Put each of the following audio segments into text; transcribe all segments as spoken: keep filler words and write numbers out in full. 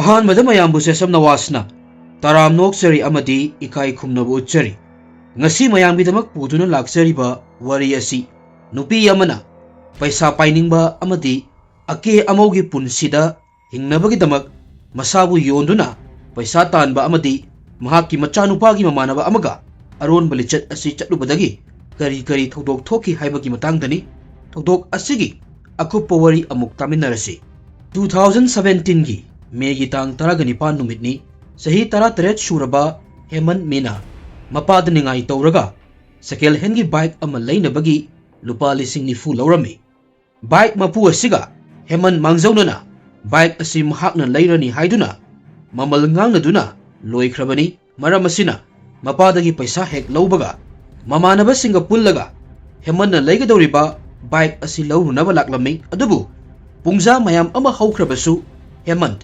ꯑꯍꯥꯟꯕꯗ ꯃꯌꯥꯝꯕꯨ ꯁꯦꯁꯝ ꯅꯋꯥꯖꯅ ꯇꯔꯥꯝꯅ ꯑꯣꯛꯆꯔꯤ ꯑꯃꯗꯤ ꯏꯀꯥꯏ ꯈꯨꯝꯅꯕ ꯎꯠꯆꯔꯤ꯫ ꯉꯁꯤ ꯃꯌꯥꯝꯒꯤꯗꯃꯛ ꯄꯨꯗꯨꯅ ꯂꯥꯛꯆꯔꯤꯕ ꯋꯥꯔꯤ ꯑꯁꯤ ꯅꯨꯄꯤ ꯑꯃꯅ ꯄꯩꯁꯥ ꯄꯥꯏꯅꯤꯡꯕ ꯑꯃꯗꯤ ꯑꯀꯦ ꯑꯃꯧꯒꯤ ꯄꯨꯟꯁꯤꯗ ꯍꯤꯡꯅꯕꯒꯤꯗꯃꯛ ꯃꯁꯥꯕꯨ ꯌꯣꯟꯗꯨꯅ ꯄꯩꯁꯥ ꯇꯥꯟꯕ ꯑꯃꯗꯤ ꯃꯍꯥꯛꯀꯤ ꯃꯆꯥꯅꯨꯄꯥꯒꯤ ꯃꯃꯥꯟꯅꯕ ꯑꯃꯒ ꯑꯔꯣꯟꯕ ꯂꯤꯆꯠ ꯑꯁꯤ ꯆꯠꯂꯨꯕꯗꯒꯤ ꯀꯔꯤ ꯀꯔꯤ ꯊꯧꯗꯣꯛ ꯊꯣꯛꯈꯤ ꯍꯥꯏꯕꯒꯤ ꯃꯇꯥꯡꯗꯅꯤ꯫ ꯊꯧꯗꯣꯛ ꯑꯁꯤꯒꯤ ꯑꯀꯨꯞꯄ ꯋꯥꯔꯤ ꯑꯃꯨꯛ ꯇꯥꯃꯤꯟꯅꯔꯁꯤ꯫ Two thousand seventeenꯒꯤ ꯃꯦꯒꯤ ꯇꯥꯡ ꯇꯔꯥꯒ ꯅꯤꯄꯥꯟ ꯅꯨꯃꯤꯠꯅꯤ꯫ ꯆꯍꯤ ꯇꯔꯥꯇꯔꯦꯠ ꯁꯨꯔꯕ ꯍꯦꯃꯟ ꯃꯤꯅ ꯃꯄꯥꯗ ꯅꯤꯡꯉꯥꯏ ꯇꯧꯔꯒ second handꯒꯤ bike ꯑꯃ ꯂꯩꯅꯕꯒꯤ ꯂꯨꯄꯥ ꯂꯤꯁꯤꯡ ꯅꯤꯐꯨ ꯂꯧꯔꯝꯃꯤ꯫ Bike ꯃꯄꯨ ꯑꯁꯤꯒ ꯍꯦꯃꯟ ꯃꯥꯡꯖꯧꯅꯅ bike ꯑꯁꯤ ꯃꯍꯥꯛꯅ ꯂꯩꯔꯅꯤ ꯍꯥꯏꯗꯨꯅ ꯃꯃꯜ ꯉꯥꯡꯅꯗꯨꯅ ꯂꯣꯏꯈ꯭ꯔꯕꯅꯤ꯫ ꯃꯔꯝ ꯑꯁꯤꯅ ꯃꯄꯥꯗꯒꯤ ꯄꯩꯁꯥ ꯍꯦꯛ ꯂꯧꯕꯒ ꯃꯃꯥꯟꯅꯕꯁꯤꯡꯒ ꯄꯨꯜꯂꯒ ꯍꯦꯃꯟꯅ ꯂꯩꯒꯗꯧꯔꯤꯕ bike ꯑꯁꯤ ꯂꯧꯔꯨꯅꯕ ꯂꯥꯛꯂꯝꯃꯤ꯫ ꯑꯗꯨꯕꯨ ꯄꯨꯡꯖꯥ ꯃꯌꯥꯝ ꯑꯃ ꯍꯧꯈ꯭ꯔꯕꯁꯨ ꯍꯦꯃꯟ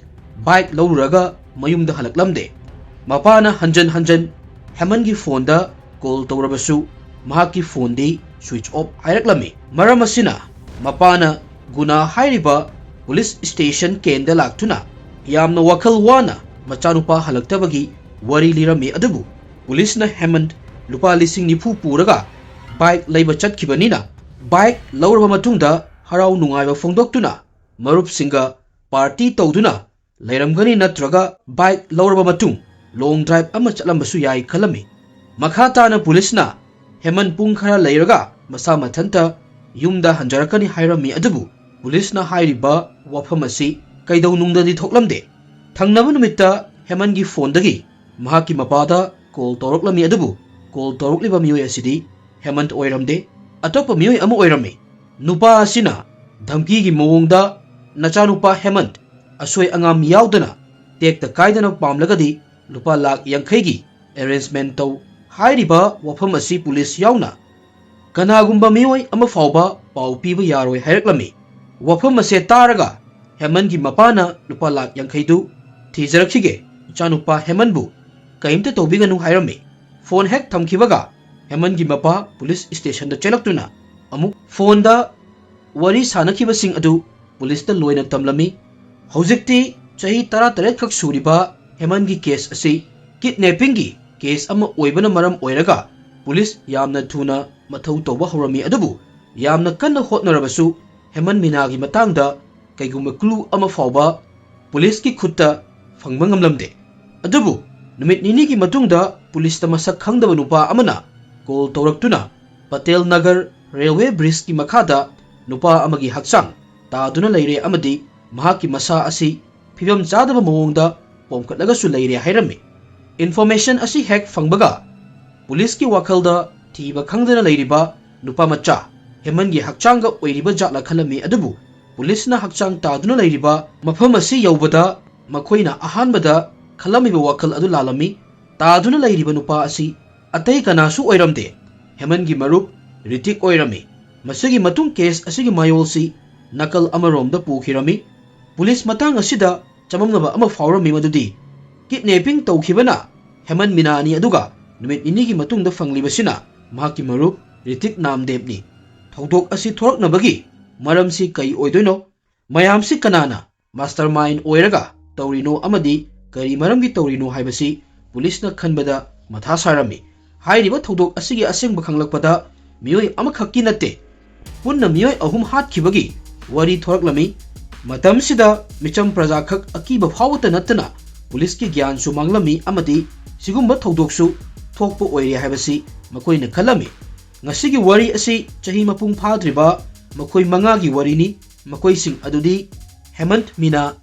bike ꯂꯧꯔꯨꯔꯒ ꯃꯌꯨꯝꯗ ꯍꯜꯂꯛꯂꯝꯗꯦ꯫ ꯃꯄꯥꯅ ꯍꯟꯖꯟ ꯍꯟꯖꯟ ꯍꯦꯃꯟꯒꯤ phoneꯗ call ꯇꯧꯔꯕꯁꯨ ꯃꯍꯥꯛꯀꯤ phoneꯗꯤ switch off ꯍꯥꯏꯔꯛꯂꯝꯃꯤ꯫ ꯃꯔꯝ ꯑꯁꯤꯅ ꯃꯄꯥꯅ ꯒꯨꯅꯥ ꯍꯥꯏꯔꯤꯕ police station ꯀꯦꯟꯗ ꯂꯥꯛꯇꯨꯅ ꯌꯥꯝꯅ ꯋꯥꯈꯜ ꯋꯥꯅ ꯃꯆꯥꯅꯨꯄꯥ ꯍꯜꯂꯛꯇꯕꯒꯤ ꯋꯥꯔꯤ ꯂꯤꯔꯝꯃꯤ꯫ ꯑꯗꯨꯕꯨ policeꯅ ꯍꯦꯃꯟ ꯂꯨꯄꯥ ꯂꯤꯁꯤꯡ ꯅꯤꯐꯨ ꯄꯨꯔꯒ bike ꯂꯩꯕ ꯆꯠꯈꯤꯕꯅꯤꯅ bike ꯂꯧꯔꯕ ꯃꯇꯨꯡꯗ ꯍꯔꯥꯎ ꯅꯨꯡꯉꯥꯏꯕ ꯐꯣꯡꯗꯣꯛꯇꯨꯅ ꯃꯔꯨꯞꯁꯤꯡꯒ party ꯇꯧꯗꯨꯅ ꯂꯩꯔꯝꯒꯅꯤ, ꯅꯠꯇ꯭ꯔꯒ bike ꯂꯧꯔꯕ ꯃꯇꯨꯡ long drive ꯑꯃ ꯆꯠꯂꯝꯕꯁꯨ ꯌꯥꯏ ꯈꯜꯂꯝꯃꯤ꯫ ꯃꯈꯥ ꯇꯥꯅ policeꯅ ꯍꯦꯃꯟ ꯄꯨꯡ ꯈꯔ ꯂꯩꯔꯒ ꯃꯁꯥ ꯃꯊꯟꯇ ꯌꯨꯝꯗ ꯍꯟꯖꯔꯛꯀꯅꯤ ꯍꯥꯏꯔꯝꯃꯤ꯫ ꯑꯗꯨꯕꯨ policeꯅ ꯍꯥꯏꯔꯤꯕ ꯋꯥꯐꯝ ꯑꯁꯤ ꯀꯩꯗꯧꯅꯨꯡꯗꯗꯤ ꯊꯣꯛꯂꯝꯗꯦ꯫ ꯊꯪꯅꯕ ꯅꯨꯃꯤꯠꯇ ꯍꯦꯃꯟꯒꯤ phoneꯗꯒꯤ ꯃꯍꯥꯛꯀꯤ ꯃꯄꯥꯗ call ꯇꯧꯔꯛꯂꯝꯃꯤ꯫ ꯑꯗꯨꯕꯨ call ꯇꯧꯔꯛꯂꯤꯕ ꯃꯤꯑꯣꯏ ꯑꯁꯤꯗꯤ ꯍꯦꯃꯟ ꯑꯣꯏꯔꯝꯗꯦ, ꯑꯇꯣꯞꯄ ꯃꯤꯑꯣꯏ ꯑꯃ ꯑꯣꯏꯔꯝꯃꯤ꯫ ꯅꯨꯄꯥ ꯑꯁꯤꯅ ꯙꯝꯀꯤꯒꯤ ꯃꯑꯣꯡꯗ ꯅꯆꯥꯅꯨꯄꯥ ꯍꯦꯃꯟ ꯑꯁꯣꯏ ꯑꯉꯥꯝ ꯌꯥꯎꯗꯅ ꯇꯦꯛꯇ ꯀꯥꯏꯗꯅ ꯄꯥꯝꯂꯒꯗꯤ ꯂꯨꯄꯥ ꯂꯥꯈ ꯌꯥꯡꯈꯩꯒꯤ arrangement ꯇꯧ ꯍꯥꯏꯔꯤꯕ ꯋꯥꯐꯝ ꯑꯁꯤ police ꯌꯥꯎꯅ ꯀꯅꯥꯒꯨꯝꯕ ꯃꯤꯑꯣꯏ ꯑꯃ ꯐꯥꯎꯕ ꯄꯥꯎ ꯄꯤꯕ ꯌꯥꯔꯣꯏ ꯍꯥꯏꯔꯛꯂꯝꯃꯤ꯫ ꯋꯥꯐꯝ ꯑꯁꯦ ꯇꯥꯔꯒ ꯍꯦꯃꯟꯒꯤ ꯃꯄꯥꯅ ꯂꯨꯄꯥ ꯂꯥꯈ ꯌꯥꯡꯈꯩꯗꯨ ꯊꯤꯖꯔꯛꯈꯤꯒꯦ, ꯏꯆꯥꯅꯨꯄꯥ ꯍꯦꯃꯟꯕꯨ ꯀꯩꯝꯇ ꯇꯧꯕꯤꯒꯅꯨ ꯍꯥꯏꯔꯝꯃꯤ꯫ Phone ꯍꯦꯛ ꯊꯝꯈꯤꯕꯒ ꯍꯦꯃꯟꯒꯤ ꯃꯄꯥ police stationꯗ ꯆꯦꯜꯂꯛꯇꯨꯅ ꯑꯃꯨꯛ phoneꯗ ꯋꯥꯔꯤ ꯁꯥꯅꯈꯤꯕꯁꯤꯡ ꯑꯗꯨ policeꯇ ꯂꯣꯏꯅ ꯇꯝꯂꯝꯃꯤ꯫ ꯍꯧꯖꯤꯛꯇꯤ ꯆꯍꯤ ꯇꯔꯥꯇꯔꯦꯠ ꯈꯛ ꯁꯨꯔꯤꯕ ꯍꯦꯃꯟꯒꯤ ꯀꯦꯁ ꯑꯁꯤ ꯀꯤꯗꯅꯦꯄꯤꯡꯒꯤ ꯀꯦꯁ ꯑꯃ ꯑꯣꯏꯕꯅ ꯃꯔꯝ ꯑꯣꯏꯔꯒ ꯄꯨꯂꯤꯁ ꯌꯥꯝꯅ ꯊꯨꯅ ꯃꯊꯧ ꯇꯧꯕ ꯍꯧꯔꯝꯃꯤ꯫ ꯑꯗꯨꯕꯨ ꯌꯥꯝꯅ ꯀꯟꯅ ꯍꯣꯠꯅꯔꯕꯁꯨ ꯍꯦꯃꯟ ꯃꯤꯅꯥꯒꯤ ꯃꯇꯥꯡꯗ ꯀꯩꯒꯨꯝꯕ ꯀ꯭ꯂꯨ ꯑꯃ ꯐꯥꯎꯕ ꯄꯨꯂꯤꯁꯀꯤ ꯈꯨꯠꯇ ꯐꯪꯕ ꯉꯝꯂꯝꯗꯦ꯫ ꯑꯗꯨꯕꯨ ꯅꯨꯃꯤꯠ ꯅꯤꯅꯤꯒꯤ ꯃꯇꯨꯡꯗ ꯄꯨꯂꯤꯁꯇ ꯃꯁꯛ ꯈꯪꯗꯕ ꯅꯨꯄꯥ ꯑꯃꯅ ꯀꯣꯜ ꯇꯧꯔꯛꯇꯨꯅ ꯄꯇꯦꯜ ꯅꯒꯔ ꯔꯦꯜꯋꯦ ꯕ꯭ꯔꯤꯖꯀꯤ ꯃꯈꯥꯗ ꯅꯨꯄꯥ ꯑꯃꯒꯤ ꯍꯛꯆꯥꯡ ꯇꯥꯗꯨꯅ ꯂꯩꯔꯦ ꯑꯃꯗꯤ ꯃꯍꯥꯛꯀꯤ ꯃꯁꯥ ꯑꯁꯤ ꯐꯤꯕꯝ ꯆꯥꯗꯕ ꯃꯑꯣꯡꯗ ꯄꯣꯝꯈꯠꯂꯒꯁꯨ ꯂꯩꯔꯦ ꯍꯥꯏꯔꯝꯃꯤ꯫ ꯏꯟꯐꯣꯔꯃꯦꯁꯟ ꯑꯁꯤ ꯍꯦꯛ ꯐꯪꯕꯒ ꯄꯨꯂꯤꯁꯀꯤ ꯋꯥꯈꯜꯗ ꯊꯤꯕ ꯈꯪꯗꯅ ꯂꯩꯔꯤꯕ ꯅꯨꯄꯥ ꯃꯆꯥ ꯍꯦꯃꯟꯒꯤ ꯍꯛꯆꯥꯡꯒ ꯑꯣꯏꯔꯤꯕ ꯖꯥꯠꯂ ꯈꯜꯂꯝꯃꯤ꯫ ꯑꯗꯨꯕꯨ ꯄꯨꯂꯤꯁꯅ ꯍꯛꯆꯥꯡ ꯇꯥꯗꯨꯅ ꯂꯩꯔꯤꯕ ꯃꯐꯝ ꯑꯁꯤ ꯌꯧꯕꯗ ꯃꯈꯣꯏꯅ ꯑꯍꯥꯟꯕꯗ ꯈꯜꯂꯝꯃꯤꯕ ꯋꯥꯈꯜ ꯑꯗꯨ ꯂꯥꯜꯂꯝꯃꯤ꯫ ꯇꯥꯗꯨꯅ ꯂꯩꯔꯤꯕ ꯅꯨꯄꯥ ꯑꯁꯤ ꯑꯇꯩ ꯀꯅꯥꯁꯨ ꯑꯣꯏꯔꯝꯗꯦ, ꯍꯦꯃꯟꯒꯤ ꯃꯔꯨꯞ ꯔꯤꯇꯤꯛ ꯑꯣꯏꯔꯝꯃꯤ꯫ ꯃꯁꯤꯒꯤ ꯃꯇꯨꯡ ꯀꯦꯁ ꯑꯁꯤꯒꯤ ꯃꯌꯣꯜꯁꯤ ꯅꯥꯀꯜ ꯑꯃꯔꯣꯝꯗ ꯄꯨꯈꯤꯔꯝꯃꯤ꯫ ꯄꯨꯂꯤꯁ ꯃꯇꯥꯡ ꯑꯁꯤꯗ ꯆꯃꯝꯅꯕ ꯑꯃ ꯐꯥꯎꯔꯝꯃꯤ, ꯃꯗꯨꯗꯤ ꯀꯤꯗꯅꯦꯄꯤꯡ ꯇꯧꯈꯤꯕꯅ ꯍꯦꯃꯟ ꯃꯤꯅꯥꯅꯤ, ꯑꯗꯨꯒ ꯅꯨꯃꯤꯠ ꯅꯤꯅꯤꯒꯤ ꯃꯇꯨꯡꯗ ꯐꯪꯂꯤꯕꯁꯤꯅ ꯃꯍꯥꯛꯀꯤ ꯃꯔꯨꯞ ꯔꯤꯇꯤꯛ ꯅꯥꯝꯗꯦꯕꯅꯤ꯫ ꯊꯧꯗꯣꯛ ꯑꯁꯤ ꯊꯣꯔꯛꯅꯕꯒꯤ ꯃꯔꯝꯁꯤ ꯀꯔꯤ ꯑꯣꯏꯗꯣꯏꯅꯣ? ꯃꯌꯥꯝꯁꯤ ꯀꯅꯥꯅ ꯃꯥꯁꯇꯔ ꯃꯥꯏꯟ ꯑꯣꯏꯔꯒ ꯇꯧꯔꯤꯅꯣ ꯑꯃꯗꯤ ꯀꯔꯤ ꯃꯔꯝꯒꯤ ꯇꯧꯔꯤꯅꯣ ꯍꯥꯏꯕꯁꯤ ꯄꯨꯂꯤꯁꯅ ꯈꯟꯕꯗ ꯃꯊꯥ ꯁꯥꯔꯝꯃꯤ꯫ ꯍꯥꯏꯔꯤꯕ ꯊꯧꯗꯣꯛ ꯑꯁꯤꯒꯤ ꯑꯁꯦꯡꯕ ꯈꯪꯂꯛꯄꯗ ꯃꯤꯑꯣꯏ ꯑꯃꯈꯛꯀꯤ ꯅꯠꯇꯦ, ꯄꯨꯟꯅ ꯃꯤꯑꯣꯏ ꯑꯍꯨꯝ ꯍꯥꯠꯈꯤꯕꯒꯤ ꯋꯥꯔꯤ ꯊꯣꯔꯛꯂꯝꯃꯤ꯫ ꯃꯇꯝꯁꯤꯗ ꯃꯤꯆꯝ ꯄ꯭ꯔꯖꯥꯈꯛ ꯑꯀꯤꯕ ꯐꯥꯎꯕꯇ ꯅꯠꯇꯅ ꯄꯨꯂꯤꯁꯀꯤ ꯒ꯭ꯌꯥꯟꯁꯨ ꯃꯥꯡꯂꯝꯃꯤ ꯑꯃꯗꯤ ꯁꯤꯒꯨꯝꯕ ꯊꯧꯗꯣꯛꯁꯨ ꯊꯣꯛꯄ ꯑꯣꯏꯔꯦ ꯍꯥꯏꯕꯁꯤ ꯃꯈꯣꯏꯅ ꯈꯜꯂꯝꯃꯤ꯫ ꯉꯁꯤꯒꯤ ꯋꯥꯔꯤ ꯑꯁꯤ ꯆꯍꯤ ꯃꯄꯨꯡ ꯐꯥꯗ꯭ꯔꯤꯕ ꯃꯈꯣꯏ ꯃꯉꯥꯒꯤ ꯋꯥꯔꯤꯅꯤ꯫ ꯃꯈꯣꯏꯁꯤꯡ ꯑꯗꯨꯗꯤ ꯍꯦꯃꯟꯠ ꯃꯤꯅꯥ,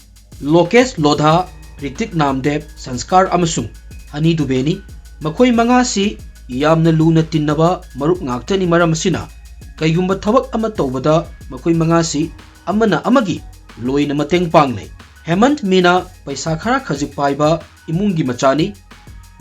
ꯂꯣꯀꯦꯁ ꯂꯣꯙꯥ, ꯔꯤꯇꯤꯛ ꯅꯥꯝꯗꯦꯕ, ꯁꯟꯁꯀꯥꯔ ꯑꯃꯁꯨꯡ ꯍꯅꯤ ꯗꯨꯕꯦꯅꯤ꯫ ꯃꯈꯣꯏ ꯃꯉꯥꯁꯤ ꯌꯥꯝꯅ ꯂꯨꯅ ꯇꯤꯟꯅꯕ ꯃꯔꯨꯞ ꯉꯥꯛꯇꯅꯤ꯫ ꯃꯔꯝ ꯑꯁꯤꯅ ꯀꯩꯒꯨꯝꯕ ꯊꯕꯛ ꯑꯃ ꯇꯧꯕꯗ ꯃꯈꯣꯏ ꯃꯉꯥꯁꯤ ꯑꯃꯅ ꯑꯃꯒꯤ ꯂꯣꯏꯅ ꯃꯇꯦꯡ ꯄꯥꯡꯅꯩ꯫ ꯍꯦꯃꯟꯠ ꯃꯤꯅꯥ ꯄꯩꯁꯥ ꯈꯔ ꯈꯖꯤꯛ ꯄꯥꯏꯕ ꯏꯃꯨꯡꯒꯤ ꯃꯆꯥꯅꯤ꯫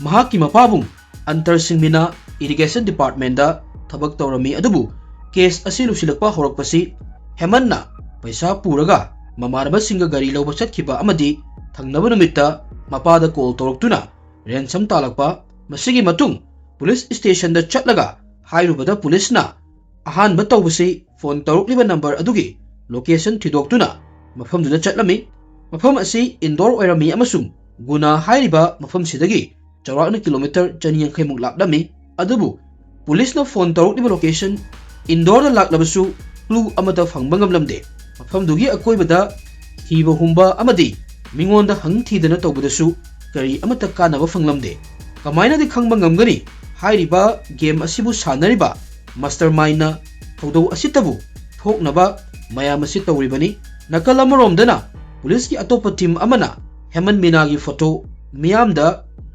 ꯃꯍꯥꯛꯀꯤ ꯃꯄꯥꯕꯨꯡ ꯑꯟꯇꯔ ꯁꯤꯡ ꯃꯤꯅꯥ ꯏꯔꯤꯒꯦꯁꯟ ꯗꯤꯄꯥꯔꯠꯃꯦꯟꯗ ꯊꯕꯛ ꯇꯧꯔꯝꯃꯤ, ꯑꯗꯨꯕꯨ ꯀꯦꯁ ꯑꯁꯤ ꯂꯨꯁꯤꯜꯂꯛꯄ ꯍꯧꯔꯛꯄꯁꯤ ꯍꯦꯃꯟꯅ ꯄꯩꯁꯥ ꯄꯨꯔꯒ ꯃꯃꯥꯟꯅꯕꯁꯤꯡꯒ ꯒꯥꯔꯤ ꯂꯧꯕ ꯆꯠꯈꯤꯕ ꯑꯃꯗꯤ ꯊꯪꯅꯕ ꯅꯨꯃꯤꯠꯇ ꯃꯄꯥꯗ ꯀꯣꯜ ꯇꯧꯔꯛꯇꯨꯅ ꯔꯦꯟꯁꯝ ꯇꯥꯜꯂꯛꯄ꯫ ꯃꯁꯤꯒꯤ ꯃꯇꯨꯡ ꯄꯨꯂꯤꯁ ꯁ꯭ꯇꯦꯁꯟꯗ ꯆꯠꯂꯒ ꯍꯥꯏꯔꯨꯕꯗ ꯄꯨꯂꯤꯁꯅ ꯑꯍꯥꯟꯕ ꯇꯧꯕꯁꯤ ꯐꯣꯟ ꯇꯧꯔꯛꯂꯤꯕ ꯅꯝꯕꯔ ꯑꯗꯨꯒꯤ ꯂꯣꯀꯦꯁꯟ ꯊꯤꯗꯣꯛꯇꯨꯅ ꯃꯐꯝꯗꯨꯗ ꯆꯠꯂꯝꯃꯤ꯫ ꯃꯐꯝ ꯑꯁꯤ ꯏꯟꯗꯣꯔ ꯑꯣꯏꯔꯝꯃꯤ ꯑꯃꯁꯨꯡ ꯒꯨꯅꯥ ꯍꯥꯏꯔꯤꯕ ꯃꯐꯝꯁꯤꯗꯒꯤ ꯆꯥꯎꯔꯥꯛꯅ ꯀꯤꯂꯣꯃꯤꯇꯔ ꯆꯅꯤ ꯌꯥꯡꯈꯩꯃꯨꯛ ꯂꯥꯞꯂꯝꯃꯤ꯫ ꯑꯗꯨꯕꯨ ꯄꯨꯂꯤꯁꯅ ꯐꯣꯟ ꯇꯧꯔꯛꯂꯤꯕ ꯂꯣꯀꯦꯁꯟ ꯏꯟꯗꯣꯔꯗ ꯂꯥꯛꯂꯕꯁꯨ ꯀ꯭ꯂꯨ ꯑꯃꯠꯇ ꯐꯪꯕ ꯉꯝꯂꯝꯗꯦ꯫ ꯃꯐꯝꯗꯨꯒꯤ ꯑꯀꯣꯏꯕꯗ ꯊꯤꯕ ꯍꯨꯝꯕ ꯑꯃꯗꯤ ꯃꯤꯉꯣꯟꯗ ꯍꯪ ꯊꯤꯗꯅ ꯇꯧꯕꯗꯁꯨ ꯀꯔꯤ ꯑꯃꯠꯇ ꯀꯥꯟꯅꯕ ꯐꯪꯂꯝꯗꯦ꯫ ꯀꯃꯥꯏꯅꯗꯤ ꯈꯪꯕ ꯉꯝꯒꯅꯤ? ꯍꯥꯏꯔꯤꯕ ꯒꯦꯝ ꯑꯁꯤꯕꯨ ꯁꯥꯟꯅꯔꯤꯕ ꯃꯥꯁꯇꯔ ꯃꯥꯏꯟꯅ ꯊꯧꯗꯧ ꯑꯁꯤꯇꯕꯨ ꯊꯣꯛꯅꯕ ꯃꯌꯥꯝ ꯑꯁꯤ ꯇꯧꯔꯤꯕꯅꯤ꯫ ꯅꯥꯀꯜ ꯑꯃꯔꯣꯝꯗꯅ ꯄꯨꯂꯤꯁꯀꯤ ꯑꯇꯣꯞꯄ ꯇꯤꯝ ꯑꯃꯅ ꯍꯦꯃꯟ ꯃꯤꯅꯥꯒꯤ ꯐꯣꯇꯣ ꯃꯤꯌꯥꯝꯗ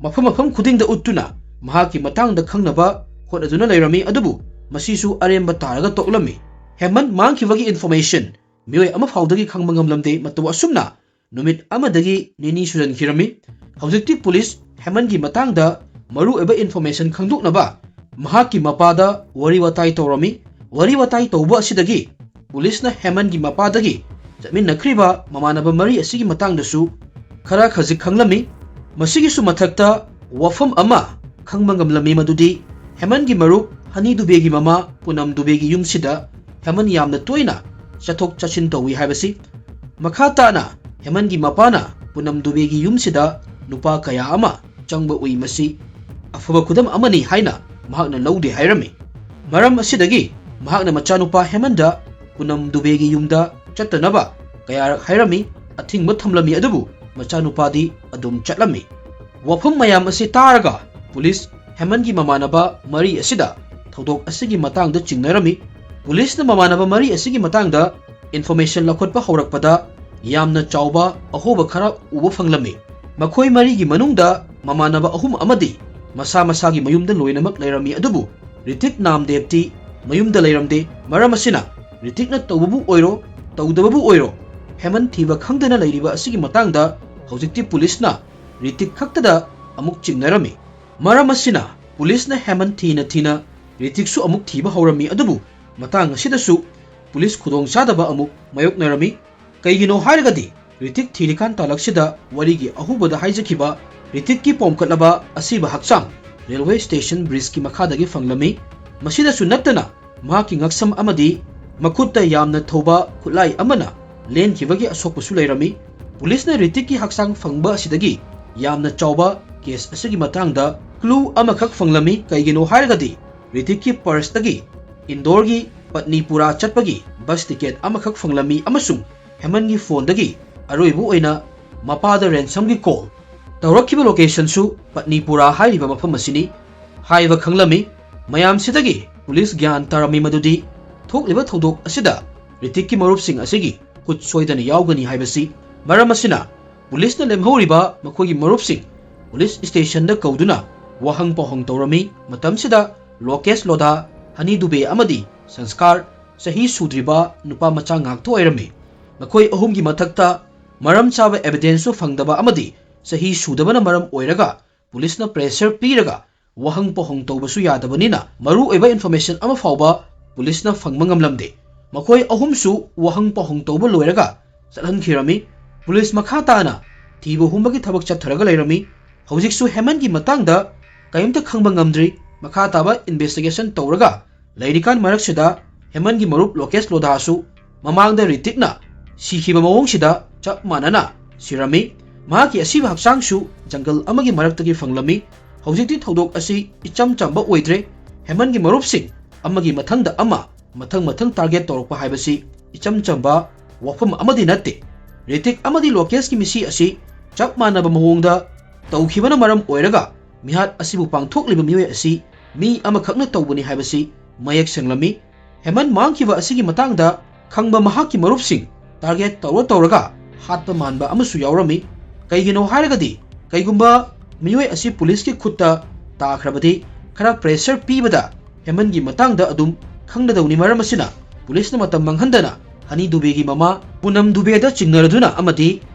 ꯃꯐꯝ ꯃꯐꯝ ꯈꯨꯗꯤꯡꯗ ꯎꯠꯇꯨꯅ ꯃꯍꯥꯛꯀꯤ ꯃꯇꯥꯡꯗ ꯈꯪꯅꯕ ꯍꯣꯠꯅꯗꯨꯅ ꯂꯩꯔꯝꯃꯤ꯫ ꯑꯗꯨꯕꯨ ꯃꯁꯤꯁꯨ ꯑꯔꯦꯝꯕ ꯇꯥꯔꯒ ꯇꯣꯛꯂꯝꯃꯤ꯫ ꯍꯦꯃꯟ ꯃꯥꯡꯈꯤꯕꯒꯤ ꯏꯟꯐꯣꯔꯃꯦꯁꯟ ꯃꯤꯑꯣꯏ ꯑꯃ ꯐꯥꯎꯗꯒꯤ ꯈꯪꯕ ꯉꯝꯂꯝꯗꯦ꯫ ꯃꯇꯧ ꯑꯁꯨꯝꯅ ꯅꯨꯃꯤꯠ ꯑꯃꯗꯒꯤ ꯅꯤꯅꯤ ꯁꯨꯖꯟꯈꯤꯔꯝꯃꯤ꯫ ꯍꯧꯖꯤꯛꯇꯤ ꯄꯨꯂꯤꯁ ꯍꯦꯃꯟꯒꯤ ꯃꯇꯥꯡꯗ ꯃꯔꯨꯑꯣꯏꯕ ꯏꯟꯐꯣꯔꯃꯦꯁꯟ ꯈꯪꯗꯣꯛꯅꯕ ꯃꯍꯥꯛꯀꯤ ꯃꯄꯥꯗ ꯋꯥꯔꯤ ꯋꯥꯇꯥꯏ ꯇꯧꯔꯝꯃꯤ꯫ ꯋꯥꯔꯤ ꯋꯥꯇꯥꯏ ꯇꯧꯕ ꯑꯁꯤꯗꯒꯤ ꯄꯨꯂꯤꯁꯅ ꯍꯦꯃꯟꯒꯤ ꯃꯄꯥꯗꯒꯤ ꯆꯠꯃꯤꯟꯅꯈ꯭ꯔꯤꯕ ꯃꯃꯥꯟꯅꯕ ꯃꯔꯤ ꯑꯁꯤꯒꯤ ꯃꯇꯥꯡꯗꯁꯨ ꯈꯔ ꯈꯖꯤꯛ ꯈꯪꯂꯝꯃꯤ꯫ ꯃꯁꯤꯒꯤꯁꯨ ꯃꯊꯛꯇ ꯋꯥꯐꯝ ꯑꯃ ꯈꯪꯕ ꯉꯝꯂꯝꯃꯤ, ꯃꯗꯨꯗꯤ ꯍꯦꯃꯟꯒꯤ ꯃꯔꯨꯞ ꯍꯅꯤ ꯗꯨꯕꯦꯒꯤ ꯃꯃꯥ ꯄꯨꯅꯝ ꯗꯨꯕꯦꯒꯤ ꯌꯨꯝꯁꯤꯗ ꯍꯦꯃꯟ ꯌꯥꯝꯅ ꯇꯣꯏꯅ ꯆꯠꯊꯣꯛ ꯆꯠꯁꯤꯟ ꯇꯧꯏ ꯍꯥꯏꯕꯁꯤ꯫ ꯃꯈꯥ ꯇꯥꯅ ꯍꯦꯃꯟꯒꯤ ꯃꯄꯥꯅ ꯄꯨꯅꯝ ꯗꯨꯕꯦꯒꯤ ꯌꯨꯝꯁꯤꯗ ꯅꯨꯄꯥ ꯀꯌꯥ ꯑꯃ ꯆꯪꯕ ꯎꯏ꯫ ꯃꯁꯤ ꯑꯐꯕ ꯈꯨꯗꯝ ꯑꯃꯅꯤ ꯍꯥꯏꯅ ꯃꯍꯥꯛꯅ ꯂꯧꯗꯦ ꯍꯥꯏꯔꯝꯃꯤ꯫ ꯃꯔꯝ ꯑꯁꯤꯗꯒꯤ ꯃꯍꯥꯛꯅ ꯃꯆꯥꯅꯨꯄꯥ ꯍꯦꯃꯟꯗ ꯄꯨꯅꯝ ꯗꯨꯕꯦꯒꯤ ꯌꯨꯝꯗ ꯆꯠꯇꯅꯕ ꯀꯌꯥꯔꯛ ꯍꯥꯏꯔꯝꯃꯤ, ꯑꯊꯤꯡꯕ ꯊꯝꯂꯝꯃꯤ, ꯑꯗꯨꯕꯨ ꯃꯆꯥꯅꯨꯄꯥꯗꯤ ꯑꯗꯨꯝ ꯆꯠꯂꯝꯃꯤ꯫ ꯋꯥꯐꯝ ꯃꯌꯥꯝ ꯑꯁꯤ ꯇꯥꯔꯒ ꯄꯨꯂꯤꯁ ꯍꯦꯃꯟꯒꯤ ꯃꯃꯥꯟꯅꯕ ꯃꯔꯤ ꯑꯁꯤꯗ ꯊꯧꯗꯣꯛ ꯑꯁꯤꯒꯤ ꯃꯇꯥꯡꯗ ꯆꯤꯡꯅꯔꯝꯃꯤ꯫ ꯄꯨꯂꯤꯁꯅ ꯃꯃꯥꯟꯅꯕ ꯃꯔꯤ ꯑꯁꯤꯒꯤ ꯃꯇꯥꯡꯗ ꯏꯟꯐꯣꯔꯃꯦꯁꯟ ꯂꯧꯈꯠꯄ ꯍꯧꯔꯛꯄꯗ ꯌꯥꯝꯅ ꯆꯥꯎꯕ ꯑꯍꯣꯕ ꯈꯔ ꯎꯕ ꯐꯪꯂꯝꯃꯤ꯫ ꯃꯈꯣꯏ ꯃꯔꯤꯒꯤ ꯃꯅꯨꯡꯗ ꯃꯃꯥꯟꯅꯕ ꯑꯍꯨꯝ ꯑꯃꯗꯤ ꯃꯁꯥ ꯃꯁꯥꯒꯤ ꯃꯌꯨꯝꯗ ꯂꯣꯏꯅꯃꯛ ꯂꯩꯔꯝꯃꯤ, ꯑꯗꯨꯕꯨ ꯔꯤꯇꯤꯛ ꯅꯥꯝꯗꯦꯕꯇꯤ ꯃꯌꯨꯝꯗ ꯂꯩꯔꯝꯗꯦ꯫ ꯃꯔꯝ ꯑꯁꯤꯅ ꯔꯤꯇꯤꯛꯅ ꯇꯧꯕꯕꯨ ꯑꯣꯏꯔꯣ ꯇꯧꯗꯕꯕꯨ ꯑꯣꯏꯔꯣ ꯍꯦꯃꯟ ꯊꯤꯕ ꯈꯪꯗꯅ ꯂꯩꯔꯤꯕ ꯑꯁꯤꯒꯤ ꯃꯇꯥꯡꯗ ꯍꯧꯖꯤꯛꯇꯤ ꯄꯨꯂꯤꯁꯅ ꯔꯤꯇꯤꯛ ꯈꯛꯇꯗ ꯑꯃꯨꯛ ꯆꯤꯡꯅꯔꯝꯃꯤ꯫ ꯃꯔꯝ ꯑꯁꯤꯅ ꯄꯨꯂꯤꯁꯅ ꯍꯦꯃꯟ ꯊꯤꯅ ꯊꯤꯅ ꯔꯤꯇꯤꯛꯁꯨ ꯑꯃꯨꯛ ꯊꯤꯕ ꯍꯧꯔꯝꯃꯤ꯫ ꯑꯗꯨꯕꯨ ꯃꯇꯥꯡ ꯑꯁꯤꯗꯁꯨ ꯄꯨꯂꯤꯁ ꯈꯨꯗꯣꯡꯆꯥꯗꯕ ꯑꯃꯨꯛ ꯃꯥꯌꯣꯛꯅꯔꯝꯃꯤ꯫ ꯀꯩꯒꯤꯅꯣ ꯍꯥꯏꯔꯒꯗꯤ ꯔꯤꯇꯤꯛ ꯊꯤꯔꯤꯀꯥꯟ ꯇꯥꯂꯛꯁꯤꯗ ꯋꯥꯔꯤꯒꯤ ꯑꯍꯧꯕꯗ ꯍꯥꯏꯖꯈꯤꯕ ꯔꯤꯇꯤꯛꯀꯤ ꯄꯣꯝꯈꯠꯂꯕ ꯑꯁꯤꯕ ꯍꯛꯆꯥꯡ ꯔꯦꯜꯋꯦ ꯁ꯭ꯇꯦꯁꯟ ꯕ꯭ꯔꯤꯖꯀꯤ ꯃꯈꯥꯗꯒꯤ ꯐꯪꯂꯝꯃꯤ꯫ ꯃꯁꯤꯗꯁꯨ ꯅꯠꯇꯅ ꯃꯍꯥꯛꯀꯤ ꯉꯛꯁꯝ ꯑꯃꯗꯤ ꯃꯈꯨꯠꯇ ꯌꯥꯝꯅ ꯊꯧꯕ ꯈꯨꯠꯂꯥꯏ ꯑꯃꯅ ꯂꯦꯟꯈꯤꯕꯒꯤ ꯑꯁꯣꯛꯄꯁꯨ ꯂꯩꯔꯝꯃꯤ꯫ ꯄꯨꯂꯤꯁꯅ ꯔꯤꯇꯤꯛꯀꯤ ꯍꯛꯆꯥꯡ ꯐꯪꯕ ꯑꯁꯤꯗꯒꯤ ꯌꯥꯝꯅ ꯆꯥꯎꯕ ꯀꯦꯁ ꯑꯁꯤꯒꯤ ꯃꯇꯥꯡꯗ ꯀ꯭ꯂꯨ ꯑꯃꯈꯛ ꯐꯪꯂꯝꯃꯤ꯫ ꯀꯩꯒꯤꯅꯣ ꯍꯥꯏꯔꯒꯗꯤ ꯔꯤꯇꯤꯛꯀꯤ ꯄꯔꯁꯇꯒꯤ ꯏꯟꯗꯣꯔꯒꯤ ꯄꯠꯅꯤꯄꯨꯔꯥ ꯆꯠꯄꯒꯤ ꯕꯁ ꯇꯤꯀꯦꯠ ꯑꯃꯈꯛ ꯐꯪꯂꯝꯃꯤ ꯑꯃꯁꯨꯡ ꯍꯦꯃꯟꯒꯤ ꯐꯣꯟꯗꯒꯤ ꯑꯔꯣꯏꯕ ꯑꯣꯏꯅ ꯃꯄꯥꯗ ꯔꯦꯟꯁꯝꯒꯤ ꯀꯣꯜ ꯇꯧꯔꯛꯈꯤꯕ ꯂꯣꯀꯦꯁꯟꯁꯨ ꯄꯠꯅꯤꯄꯨꯔꯥ ꯍꯥꯏꯔꯤꯕ ꯃꯐꯝ ꯑꯁꯤꯅꯤ ꯍꯥꯏꯕ ꯈꯪꯂꯝꯃꯤ꯫ ꯃꯌꯥꯝꯁꯤꯗꯒꯤ ꯄꯨꯂꯤꯁ ꯒ꯭ꯌꯥꯟ ꯇꯥꯔꯝꯃꯤ ꯃꯗꯨꯗꯤ ꯊꯣꯛꯂꯤꯕ ꯊꯧꯗꯣꯛ ꯑꯁꯤꯗ ꯔꯤꯇꯤꯛꯀꯤ ꯃꯔꯨꯞꯁꯤꯡ ꯑꯁꯤꯒꯤ ꯈꯨꯠ ꯁꯣꯏꯗꯅ ꯌꯥꯎꯒꯅꯤ ꯍꯥꯏꯕꯁꯤ꯫ ꯃꯔꯝ ꯑꯁꯤꯅ ꯄꯨꯂꯤꯁꯅ ꯂꯦꯝꯍꯧꯔꯤꯕ ꯃꯈꯣꯏꯒꯤ ꯃꯔꯨꯞꯁꯤꯡ ꯄꯨꯂꯤꯁ ꯁ꯭ꯇꯦꯁꯟꯗ ꯀꯧꯗꯨꯅ ꯋꯥꯍꯪ ꯄꯥꯎꯍꯪ ꯇꯧꯔꯝꯃꯤ꯫ ꯃꯇꯝꯁꯤꯗ ꯂꯣꯀꯦꯁ ꯂꯣꯙꯥ, ꯍꯅꯤ ꯗꯨꯕꯦ ꯑꯃꯗꯤ ꯁꯪꯁꯀꯥꯔ, ꯆꯍꯤ ꯁꯨꯗ꯭ꯔꯤꯕ ꯅꯨꯄꯥ ꯃꯆꯥ ꯉꯥꯛꯇ ꯑꯣꯏꯔꯝꯃꯤ꯫ ꯃꯈꯣꯏ ꯑꯍꯨꯝꯒꯤ ꯃꯊꯛꯇ ꯃꯔꯝ ꯆꯥꯕ ꯑꯦꯚꯤꯗꯦꯟꯁꯁꯨ ꯐꯪꯗꯕ ꯑꯃꯗꯤ ꯆꯍꯤ ꯁꯨꯗꯕꯅ ꯃꯔꯝ ꯑꯣꯏꯔꯒ ꯄꯨꯂꯤꯁꯅ ꯄ꯭ꯔꯦꯁꯔ ꯄꯤꯔꯒ ꯋꯥꯍꯪ ꯄꯥꯎꯍꯪ ꯇꯧꯕꯁꯨ ꯌꯥꯗꯕꯅꯤꯅ ꯃꯔꯨ ꯑꯣꯏꯕ ꯏꯟꯐꯣꯔꯃꯦꯁꯟ ꯑꯃ ꯐꯥꯎꯕ ꯄꯨꯂꯤꯁꯅ ꯐꯪꯕ ꯉꯝꯂꯝꯗꯦ꯫ ꯃꯈꯣꯏ ꯑꯍꯨꯝꯁꯨ ꯋꯥꯍꯪ ꯄꯥꯎꯍꯪ ꯇꯧꯕ ꯂꯣꯏꯔꯒ ꯆꯠꯍꯟꯈꯤꯔꯝꯃꯤ꯫ ꯄꯨꯂꯤꯁ ꯃꯈꯥ ꯇꯥꯅ ꯊꯤꯕ ꯍꯨꯝꯕꯒꯤ ꯊꯕꯛ ꯆꯠꯊꯔꯒ ꯂꯩꯔꯝꯃꯤ꯫ ꯍꯧꯖꯤꯛꯁꯨ ꯍꯦꯃꯟꯒꯤ ꯃꯇꯥꯡꯗ ꯀꯔꯤꯝꯇ ꯈꯪꯕ ꯉꯝꯗ꯭ꯔꯤ꯫ ꯃꯈꯥ ꯇꯥꯕ ꯏꯟꯚꯦꯁꯇꯤꯒꯦꯁꯟ ꯇꯧꯔꯒ ꯂꯩꯔꯤꯀꯥꯟ ꯃꯔꯛꯁꯤꯗ ꯍꯦꯃꯟꯒꯤ ꯃꯔꯨꯞ ꯂꯣꯀꯦꯁ ꯂꯣꯙꯥꯁꯨ ꯃꯃꯥꯡꯗ ꯔꯤꯇꯤꯛꯅ ꯁꯤꯈꯤꯕ ꯃꯑꯣꯡꯁꯤꯗ ꯆꯞ ꯃꯥꯟꯅꯅ ꯁꯤꯔꯝꯃꯤ꯫ ꯃꯍꯥꯛꯀꯤ ꯑꯁꯤꯕ ꯍꯛꯆꯥꯡꯁꯨ ꯖꯪꯒꯜ ꯑꯃꯒꯤ ꯃꯔꯛꯇꯒꯤ ꯐꯪꯂꯝꯃꯤ꯫ ꯍꯧꯖꯤꯛꯇꯤ ꯊꯧꯗꯣꯛ ꯑꯁꯤ ꯏꯆꯝ ꯆꯝꯕ ꯑꯣꯏꯗ꯭ꯔꯦ꯫ ꯍꯦꯃꯟꯒꯤ ꯃꯔꯨꯞꯁꯤꯡ ꯑꯃꯒꯤ ꯃꯊꯪꯗ ꯑꯃ ꯃꯊꯪ ꯃꯊꯪ ꯇꯥꯔꯒꯦꯠ ꯇꯧꯔꯛꯄ ꯍꯥꯏꯕꯁꯤ ꯏꯆꯝ ꯆꯝꯕ ꯋꯥꯐꯝ ꯑꯃꯗꯤ ꯅꯠꯇꯦ꯫ ꯔꯤꯇꯤꯛ ꯑꯃꯗꯤ ꯂꯣꯀꯦꯁꯀꯤ ꯃꯤꯁꯤ ꯑꯁꯤ ꯆꯞ ꯃꯥꯟꯅꯕ ꯃꯑꯣꯡꯗ ꯇꯧꯈꯤꯕꯅ ꯃꯔꯝ ꯑꯣꯏꯔꯒ ꯃꯤꯍꯥꯠ ꯑꯁꯤꯕꯨ ꯄꯥꯡꯊꯣꯛꯂꯤꯕ ꯃꯤꯑꯣꯏ ꯑꯁꯤ ꯃꯤ ꯑꯃꯈꯛꯅ ꯇꯧꯕꯅꯤ ꯍꯥꯏꯕꯁꯤ ꯃꯌꯦꯛ ꯁꯦꯡꯂꯝꯃꯤ꯫ ꯍꯦꯃꯟ ꯃꯥꯡꯈꯤꯕ ꯑꯁꯤꯒꯤ ꯃꯇꯥꯡꯗ ꯈꯪꯕ ꯃꯍꯥꯛꯀꯤ ꯃꯔꯨꯞꯁꯤꯡ ꯇꯥꯔꯒꯦꯠ ꯇꯧꯔ ꯇꯧꯔꯒ ꯍꯥꯠꯄ ꯃꯥꯟꯕ ꯑꯃꯁꯨ ꯌꯥꯎꯔꯝꯃꯤ꯫ ꯀꯩꯒꯤꯅꯣ ꯍꯥꯏꯔꯒꯗꯤ ꯀꯩꯒꯨꯝꯕ ꯃꯤꯑꯣꯏ ꯑꯁꯤ ꯄꯨꯂꯤꯁꯀꯤ ꯈꯨꯠꯇ ꯇꯥꯈ꯭ꯔꯕꯗꯤ ꯈꯔ ꯄ꯭ꯔꯦꯁꯔ ꯄꯤꯕꯗ ꯍꯦꯃꯟꯒꯤ ꯃꯇꯥꯡꯗ ꯑꯗꯨꯝ ꯈꯪꯂꯗꯧꯅꯤ꯫ ꯃꯔꯝ ꯑꯁꯤꯅ ꯄꯨꯂꯤꯁꯅ ꯃꯇꯝ ꯃꯥꯡꯍꯟꯗꯅ ꯍꯅꯤ ꯗꯨꯕꯦꯒꯤ ꯃꯃꯥ ꯄꯨꯅꯝ ꯗꯨꯕꯦꯗ ꯆꯤꯡꯅꯔꯗꯨꯅ ꯑꯃꯗꯤ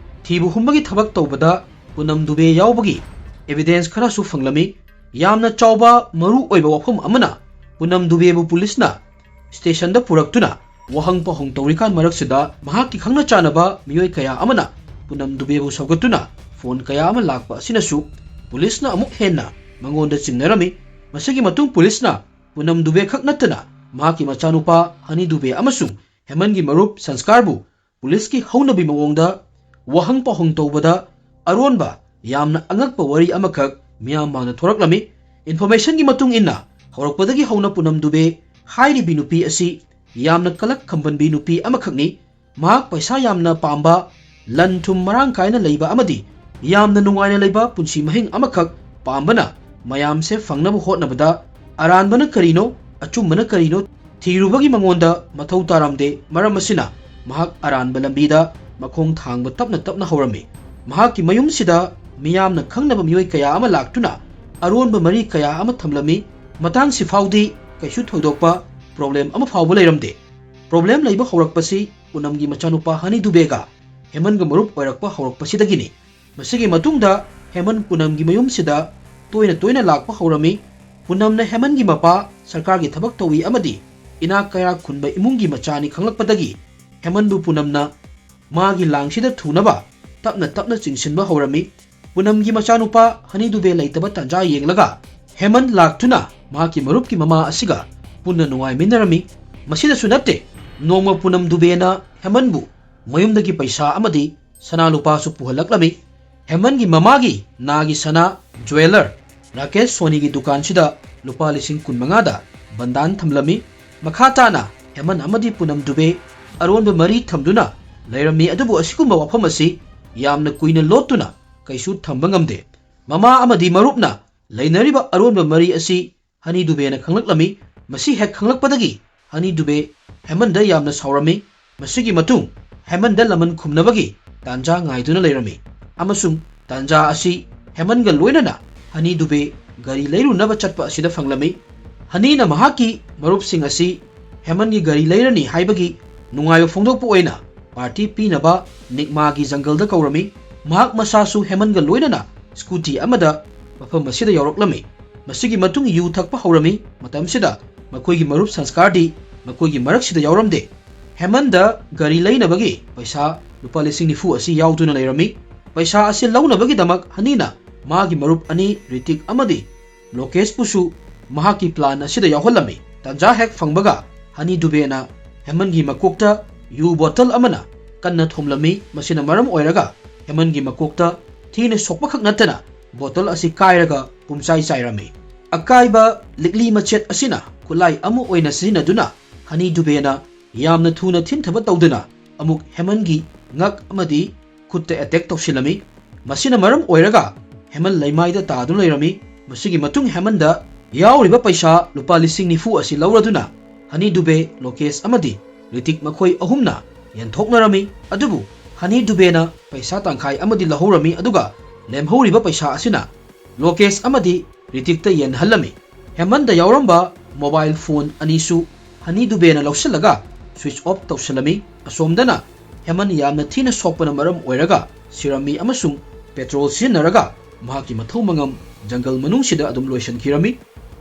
ꯊꯤꯕ ꯍꯨꯝꯕꯒꯤ ꯊꯕꯛ ꯇꯧꯕꯗ ꯄꯨꯅꯝ ꯗꯨꯕꯦ ꯌꯥꯎꯕꯒꯤ ꯑꯦꯚꯤꯗꯦꯟꯁ ꯈꯔꯁꯨ ꯐꯪꯂꯝꯃꯤ꯫ ꯌꯥꯝꯅ ꯆꯥꯎꯕ ꯃꯔꯨ ꯑꯣꯏꯕ ꯋꯥꯐꯝ ꯑꯃꯅ ꯄꯨꯅꯝ ꯗꯨꯕꯦꯕꯨ ꯄꯨꯂꯤꯁꯅ ꯁ꯭ꯇꯦꯁꯟꯗ ꯄꯨꯔꯛꯇꯨꯅ ꯋꯥꯍꯪ ꯄꯥꯎꯍꯪ ꯇꯧꯔꯤꯀꯥꯟ ꯃꯔꯛꯁꯤꯗ ꯃꯍꯥꯛꯀꯤ ꯈꯪꯅ ꯆꯥꯟꯅꯕ ꯃꯤꯑꯣꯏ ꯀꯌꯥ ꯑꯃꯅ ꯄꯨꯅꯝ ꯗꯨꯕꯦꯕꯨ ꯁꯧꯒꯠꯇꯨꯅ ꯐꯣꯟ ꯀꯌꯥ ꯑꯃ ꯂꯥꯛꯄ ꯑꯁꯤꯅꯁꯨ ꯄꯨꯂꯤꯁꯅ ꯑꯃꯨꯛ ꯍꯦꯟꯅ ꯃꯉꯣꯟꯗ ꯆꯤꯡꯅꯔꯝꯃꯤ꯫ ꯃꯁꯤꯒꯤ ꯃꯇꯨꯡ ꯄꯨꯂꯤꯁꯅ ꯄꯨꯅꯝ ꯗꯨꯕꯦ ꯈꯛ ꯅꯠꯇꯅ ꯃꯍꯥꯛꯀꯤ ꯃꯆꯥꯅꯨꯄꯥ ꯍꯅꯤ ꯗꯨꯕꯦ ꯑꯃꯁꯨꯡ ꯍꯦꯃꯟꯒꯤ ꯃꯔꯨꯞ ꯁꯪꯁꯀꯥꯔꯕꯨ ꯄꯨꯂꯤꯁꯀꯤ ꯍꯧꯅꯕꯤ ꯃꯑꯣꯡꯗ ꯋꯥꯍꯪ ꯄꯥꯎꯍꯪ ꯇꯧꯕꯗ ꯑꯔꯣꯟꯕ ꯌꯥꯝꯅ ꯑꯉꯛꯄ ꯋꯥꯔꯤ ꯑꯃꯈꯛ ꯃꯤꯌꯥꯝ ꯃꯥꯡꯗ ꯊꯣꯔꯛꯂꯝꯃꯤ꯫ Informationꯒꯤ ꯃꯇꯨꯡ ꯏꯟꯅ, ꯍꯧꯔꯛꯄꯗꯒꯤ ꯍꯧꯅ ꯄꯨꯅꯝ ꯗꯨꯕꯦ ꯍꯥꯏꯔꯤꯕꯤ ꯅꯨꯄꯤ ꯑꯁꯤ ꯌꯥꯝꯅ ꯀꯂꯛ ꯈꯝꯕꯟꯕꯤ ꯅꯨꯄꯤ ꯑꯃꯈꯛꯅꯤ꯫ ꯃꯍꯥꯛ ꯄꯩꯁꯥ ꯌꯥꯝꯅ ꯄꯥꯝꯕ, ꯂꯟ ꯊꯨꯝ ꯃꯔꯥꯡ ꯀꯥꯏꯅ ꯂꯩꯕ ꯑꯃꯗꯤ ꯌꯥꯝꯅ ꯅꯨꯡꯉꯥꯏꯅ ꯂꯩꯕ ꯄꯨꯟꯁꯤ ꯃꯍꯤꯡ ꯑꯃꯈꯛ ꯄꯥꯝꯕꯅ ꯃꯌꯥꯝꯁꯦ ꯐꯪꯅꯕ ꯍꯣꯠꯅꯕꯗ ꯑꯔꯥꯟꯕꯅ ꯀꯔꯤꯅꯣ, ꯑꯆꯨꯝꯕꯅ ꯀꯔꯤꯅꯣ ꯊꯤꯔꯨꯕꯒꯤ ꯃꯉꯣꯟꯗ ꯃꯊꯧ ꯇꯥꯔꯝꯗꯦ꯫ ꯃꯔꯝ ꯑꯁꯤꯅ ꯃꯍꯥꯛ ꯑꯔꯥꯟꯕ ꯂꯝꯕꯤꯗ ꯃꯈꯣꯡ ꯊꯥꯡꯕ ꯇꯞꯅ ꯇꯞꯅ ꯍꯧꯔꯝꯃꯤ꯫ ꯃꯍꯥꯛꯀꯤ ꯃꯌꯨꯝꯁꯤꯗ ꯃꯤꯌꯥꯝꯅ ꯈꯪꯅꯕ ꯃꯤꯑꯣꯏ ꯀꯌꯥ ꯑꯃ ꯂꯥꯛꯇꯨꯅ ꯑꯔꯣꯟꯕ ꯃꯔꯤ ꯀꯌꯥ ꯑꯃ ꯊꯝꯂꯝꯃꯤ꯫ ꯃꯇꯥꯡꯁꯤ ꯐꯥꯎꯗꯤ ꯀꯩꯁꯨ ꯊꯣꯏꯗꯣꯛꯄ problem ꯑꯃ ꯐꯥꯎꯕ ꯂꯩꯔꯝꯗꯦ꯫ Problem ꯂꯩꯕ ꯍꯧꯔꯛꯄꯁꯤ ꯄꯨꯅꯝꯒꯤ ꯃꯆꯥꯅꯨꯄꯥ ꯍꯅꯤ ꯗꯨꯕꯦꯒ ꯍꯦꯃꯟꯒ ꯃꯔꯨꯞ ꯑꯣꯏꯔꯛꯄ ꯍꯧꯔꯛꯄꯁꯤꯗꯒꯤꯅꯤ꯫ ꯃꯁꯤꯒꯤ ꯃꯇꯨꯡꯗ ꯍꯦꯃꯟ ꯄꯨꯅꯝꯒꯤ ꯃꯌꯨꯝꯁꯤꯗ ꯇꯣꯏꯅ ꯇꯣꯏꯅ ꯂꯥꯛꯄ ꯍꯧꯔꯝꯃꯤ꯫ ꯄꯨꯅꯝꯅ ꯍꯦꯃꯟꯒꯤ ꯃꯄꯥ ꯁꯔꯀꯥꯔꯒꯤ ꯊꯕꯛ ꯇꯧꯏ ꯑꯃꯗꯤ ꯏꯅꯥꯛ ꯀꯩꯔꯥꯛ ꯈꯨꯟꯕ ꯏꯃꯨꯡꯒꯤ ꯃꯆꯥꯅꯤ ꯈꯪꯂꯛꯄꯗꯒꯤ ꯍꯦꯃꯟꯕꯨ ꯄꯨꯅꯝꯅ ꯃꯥꯒꯤ ꯂꯥꯡꯁꯤꯗ ꯊꯨꯅꯕ ꯇꯞꯅ ꯇꯞꯅ ꯆꯤꯡꯁꯤꯟꯕ ꯍꯧꯔꯝꯃꯤ꯫ ꯄꯨꯅꯝꯒꯤ ꯃꯆꯥꯅꯨꯄꯥ ꯍꯅꯤ ꯗꯨꯕꯦ ꯂꯩꯇꯕ ꯇꯥꯟꯖꯥ ꯌꯦꯡꯂꯒ ꯍꯦꯃꯟ ꯂꯥꯛꯇꯨꯅ ꯃꯍꯥꯛꯀꯤ ꯃꯔꯨꯞꯀꯤ ꯃꯃꯥ ꯑꯁꯤꯒ ꯄꯨꯟꯅ ꯅꯨꯡꯉꯥꯏꯃꯤꯟꯅꯔꯝꯃꯤ꯫ ꯃꯁꯤꯗꯁꯨ ꯅꯠꯇꯦ, ꯅꯣꯡꯃ ꯄꯨꯅꯝ ꯗꯨꯕꯦꯅ ꯍꯦꯃꯟꯕꯨ ꯃꯌꯨꯝꯗꯒꯤ ꯄꯩꯁꯥ ꯑꯃꯗꯤ ꯁꯅꯥ ꯂꯨꯄꯥꯁꯨ ꯄꯨꯍꯜꯂꯛꯂꯝꯃꯤ꯫ ꯍꯦꯃꯟꯒꯤ ꯃꯃꯥꯒꯤ ꯅꯥꯒꯤ ꯁꯅꯥ jeweller ꯔꯥꯀꯦꯁ ꯁꯣꯅꯤꯒꯤ ꯗꯨꯀꯥꯟꯁꯤꯗ ꯂꯨꯄꯥ ꯂꯤꯁꯤꯡ ꯀꯨꯟꯃꯉꯥꯗ ꯕꯟꯗꯥꯟ ꯊꯝꯂꯝꯃꯤ꯫ ꯃꯈꯥ ꯇꯥꯅ ꯍꯦꯃꯟ ꯑꯃꯗꯤ ꯄꯨꯅꯝ ꯗꯨꯕꯦ ꯑꯔꯣꯟꯕ ꯃꯔꯤ ꯊꯝꯗꯨꯅ ꯂꯩꯔꯝꯃꯤ꯫ ꯑꯗꯨꯕꯨ ꯑꯁꯤꯒꯨꯝꯕ ꯋꯥꯐꯝ ꯑꯁꯤ ꯌꯥꯝꯅ ꯀꯨꯏꯅ ꯂꯣꯠꯇꯨꯅ ꯀꯩꯁꯨ ꯊꯝꯕ ꯉꯝꯗꯦ꯫ ꯃꯃꯥ ꯑꯃꯗꯤ ꯃꯔꯨꯞꯅ ꯂꯩꯅꯔꯤꯕ ꯑꯔꯣꯟꯕ ꯃꯔꯤ ꯑꯁꯤ ꯍꯅꯤ ꯗꯨꯕꯦꯅ ꯈꯪꯂꯛꯂꯝꯃꯤ꯫ ꯃꯁꯤ ꯍꯦꯛ ꯈꯪꯂꯛꯄꯗꯒꯤ ꯍꯅꯤ ꯗꯨꯕꯦ ꯍꯦꯃꯟꯗ ꯌꯥꯝꯅ ꯁꯥꯎꯔꯝꯃꯤ꯫ ꯃꯁꯤꯒꯤ ꯃꯇꯨꯡ ꯍꯦꯃꯟꯗ ꯂꯃꯟ ꯈꯨꯝꯅꯕꯒꯤ ꯇꯥꯟꯖꯥ ꯉꯥꯏꯗꯨꯅ ꯂꯩꯔꯝꯃꯤ ꯑꯃꯁꯨꯡ ꯇꯥꯟꯖꯥ ꯑꯁꯤ ꯍꯦꯃꯟꯒ ꯂꯣꯏꯅꯅ ꯍꯅꯤ ꯗꯨꯕꯦ ꯒꯥꯔꯤ ꯂꯩꯔꯨꯅꯕ ꯆꯠꯄ ꯑꯁꯤꯗ ꯐꯪꯂꯝꯃꯤ꯫ ꯍꯅꯤꯅ ꯃꯍꯥꯛꯀꯤ ꯃꯔꯨꯞꯁꯤꯡ ꯑꯁꯤ ꯍꯦꯃꯟꯒꯤ ꯒꯥꯔꯤ ꯂꯩꯔꯅꯤ ꯍꯥꯏꯕꯒꯤ ꯅꯨꯡꯉꯥꯏꯕ ꯐꯣꯡꯗꯣꯛꯄ ꯑꯣꯏꯅ party ꯄꯤꯅꯕ ꯅꯤꯛꯃꯥꯒꯤ ꯖꯪꯒꯜꯗ ꯀꯧꯔꯝꯃꯤ꯫ ꯃꯍꯥꯛ ꯃꯁꯥꯁꯨ ꯍꯦꯃꯟꯒ ꯂꯣꯏꯅꯅ scooty ꯑꯃꯗ ꯃꯐꯝ ꯑꯁꯤꯗ ꯌꯥꯎꯔꯛꯂꯝꯃꯤ꯫ ꯃꯁꯤꯒꯤ ꯃꯇꯨꯡ ꯌꯨ ꯊꯛꯄ ꯍꯧꯔꯝꯃꯤ꯫ ꯃꯇꯝꯁꯤꯗ ꯃꯈꯣꯏꯒꯤ ꯃꯔꯨꯞ ꯁꯪꯁꯀꯥꯔꯗꯤ ꯃꯈꯣꯏꯒꯤ ꯃꯔꯛꯁꯤꯗ ꯌꯥꯎꯔꯝꯗꯦ꯫ ꯍꯦꯃꯟꯗ ꯒꯥꯔꯤ ꯂꯩꯅꯕꯒꯤ ꯄꯩꯁꯥ ꯂꯨꯄꯥ ꯂꯤꯁꯤꯡ ꯅꯤꯐꯨ ꯑꯁꯤ ꯌꯥꯎꯗꯨꯅ ꯂꯩꯔꯝꯃꯤ꯫ ꯄꯩꯁꯥ ꯑꯁꯤ ꯂꯧꯅꯕꯒꯤꯗꯃꯛ ꯍꯅꯤꯅ ꯃꯥꯒꯤ ꯃꯔꯨꯞ ꯑꯅꯤ ꯔꯤꯇꯤꯛ ꯑꯃꯗꯤ ꯂꯣꯀꯦꯁꯄꯨꯁꯨ ꯃꯍꯥꯛꯀꯤ plan ꯑꯁꯤꯗ ꯌꯥꯎꯍꯜꯂꯝꯃꯤ꯫ ꯇꯥꯟꯖꯥ ꯍꯦꯛ ꯐꯪꯕꯒ ꯍꯅꯤ ꯗꯨꯕꯦꯅ ꯍꯦꯃꯟꯒꯤ ꯃꯀꯣꯛꯇ ꯌꯨ bottle ꯑꯃꯅ ꯀꯟꯅ ꯊꯣꯝꯂꯝꯃꯤ꯫ ꯃꯁꯤꯅ ꯃꯔꯝ ꯑꯣꯏꯔꯒ ꯍꯦꯃꯟꯒꯤ ꯃꯀꯣꯛꯇ ꯊꯤꯅ ꯁꯣꯛꯄꯈꯛ ꯅꯠꯇꯅ ꯕꯣꯇꯜ ꯑꯁꯤ ꯀꯥꯏꯔꯒ ꯄꯨꯝꯆꯥꯏ ꯆꯥꯏꯔꯝꯃꯤ꯫ ꯑꯀꯥꯏꯕ ꯂꯤꯛꯂꯤ ꯃꯆꯦꯠ ꯑꯁꯤꯅ ꯈꯨꯠꯂꯥꯏ ꯑꯃ ꯑꯣꯏꯅ ꯁꯤꯖꯤꯟꯅꯗꯨꯅ ꯍꯅꯤ ꯗꯨꯕꯦꯅ ꯌꯥꯝꯅ ꯊꯨꯅ ꯊꯤꯟꯊꯕ ꯇꯧꯗꯨꯅ ꯑꯃꯨꯛ ꯍꯦꯃꯟꯒꯤ ꯉꯛ ꯑꯃꯗꯤ ꯈꯨꯠꯇ ꯑꯦꯇꯦꯛ ꯇꯧꯁꯤꯜꯂꯝꯃꯤ꯫ ꯃꯁꯤꯅ ꯃꯔꯝ ꯑꯣꯏꯔꯒ ꯍꯦꯃꯟ ꯂꯩꯃꯥꯏꯗ ꯇꯥꯗꯨꯅ ꯂꯩꯔꯝꯃꯤ꯫ ꯃꯁꯤꯒꯤ ꯃꯇꯨꯡ ꯍꯦꯃꯟꯗ ꯌꯥꯎꯔꯤꯕ ꯄꯩꯁꯥ ꯂꯨꯄꯥ ꯂꯤꯁꯤꯡ ꯅꯤꯐꯨ ꯑꯁꯤ ꯂꯧꯔꯗꯨꯅ ꯍꯅꯤ ꯗꯨꯕꯦ, ꯂꯣꯀꯦꯁ ꯑꯃꯗꯤ ꯔꯤꯇꯤꯛ ꯃꯈꯣꯏ ꯑꯍꯨꯝꯅ ꯌꯦꯟꯊꯣꯛꯅꯔꯝꯃꯤ꯫ ꯑꯗꯨꯕꯨ ꯍꯅꯤ ꯗꯨꯕꯦꯅ ꯄꯩꯁꯥ ꯇꯪꯈꯥꯏ ꯑꯃꯗꯤ ꯂꯧꯍꯧꯔꯝꯃꯤ, ꯑꯗꯨꯒ ꯂꯦꯝꯍꯧꯔꯤꯕ ꯄꯩꯁꯥ ꯑꯁꯤꯅ ꯂꯣꯀꯦꯁ ꯑꯃꯗꯤ ꯔꯤꯇꯤꯛꯇ ꯌꯦꯟꯍꯜꯂꯝꯃꯤ꯫ ꯍꯦꯃꯟꯗ ꯌꯥꯎꯔꯝꯕ ꯃꯣꯕꯥꯏꯜ ꯐꯣꯟ ꯑꯅꯤꯁꯨ ꯍꯅꯤ ꯗꯨꯕꯦꯅ ꯂꯧꯁꯤꯜꯂꯒ ꯁ꯭ꯋꯤꯆ ꯑꯣꯐ ꯇꯧꯁꯤꯜꯂꯝꯃꯤ꯫ ꯑꯁꯣꯝꯗꯅ ꯍꯦꯃꯟ ꯌꯥꯝꯅ ꯊꯤꯅ ꯁꯣꯛꯄꯅ ꯃꯔꯝ ꯑꯣꯏꯔꯒ ꯁꯤꯔꯝꯃꯤ ꯑꯃꯁꯨꯡ ꯄꯦꯇ꯭ꯔꯣꯜ ꯁꯤꯖꯤꯟꯅꯔꯒ ꯃꯍꯥꯛꯀꯤ ꯃꯊꯧ ꯃꯉꯝ ꯖꯪꯒꯜ ꯃꯅꯨꯡꯁꯤꯗ ꯑꯗꯨꯝ ꯂꯣꯏꯁꯤꯟꯈꯤꯔꯝꯃꯤ꯫